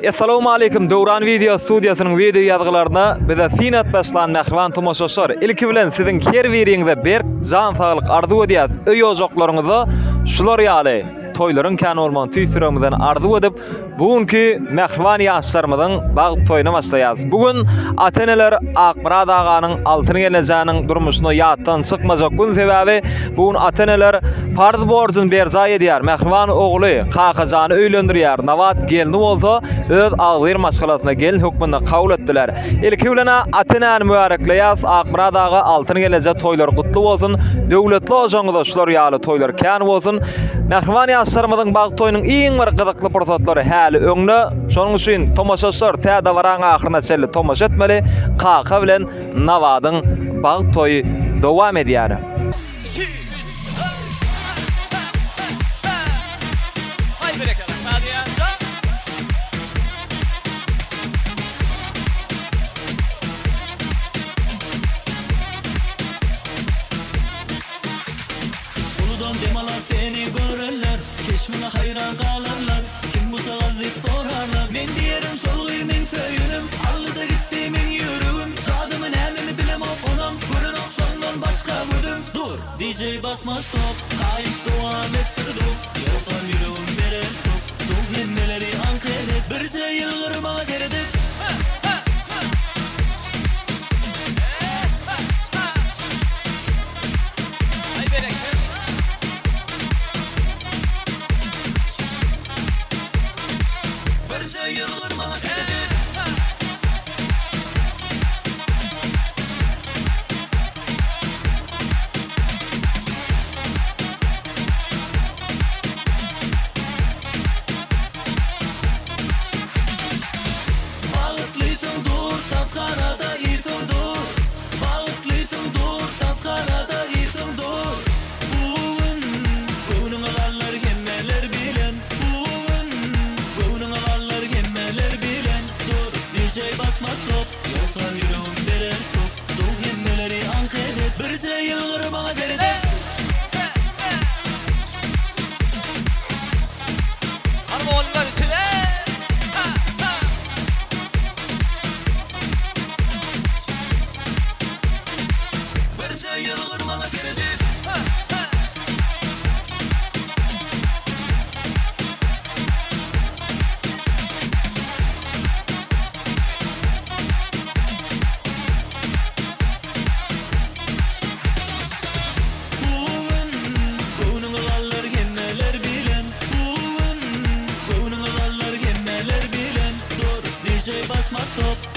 Essalawmaleýkim Döwran wideo studiýasynyň wideo ýazgylaryna bize syn atyp başlan mähriban tomaşaçylar. Ilki bilen siziň her biriňize berk jan saglyk arzuw edýäs. Öý ojaklaryňyzda şular ýaly toýlaryň kän bolmagyny tüýs ýüregimizden arzuw edip, Bu günki mähriban ýaşlarymyzyň bagt toýuna başlaýarys. Bu gün ata-eneler Akmyrat aganyň, Altyn gelnejäniň durmuşynda ýatdan çykmajak gün sebäbi bu gün ata-eneler parz borjuny berjaý edýär. Mähriban ogly Kakajany öýlendirýär. Nabat gelni bolsa öz agzybir maşgalasyna gelin hökmünde kabul etdiler. Ilki bilen ata-enäni mübärekleýäris. Akmyrat aga, Altyn gelneje toýlary gutly bolsun. Döwletli ojagyňyzda şular ýaly toýlar kän bolsun. Mähriban ýaşlarymyzyň bagt toýunyň iň bir gyzykly pursatlary häli öňde. Şonuň üçin tomaşaçylar tä dabaraň ahyryna çenli tomaşa etmeli. Kaka bilen Nabadyň bagt toýy dowam edýär. Uludan dem alar seni görenler, Keşbiňe haýran galarlar, Kim bu jagaz diýip sorarlar. Men diýerin şol gyz meň söýenim, Aldy-da gitdi meň ýüregim, Jadymy nämemi bilemok onam, Görenok şondan başga gözüm. Dur, DJ basma stop, Haýyş dowam etdir dur, Ýogsam ýüregim berer stok, Soň hemmeleri aňk edip, Birje ýylgyr maňa seredip. Bagtlysyň dur tashanada isiň dur Bagtlysyň dur tashanada isiň dur Bu gün göwnüňe galar hemmeler bilen Bu gün göwnüňe galar hemmeler bilen Dur DJ basma stop Ýogsam ýüregim berer stok Soň hemmeleri aňk edip Birje ýylgyr maňa seredip. Birje ýylgyr maňa seredip. Bu gün göwnüňe galar hemmeler bilen Bu gün göwnüňe galar hemmeler bilen Dur DJ basma stop.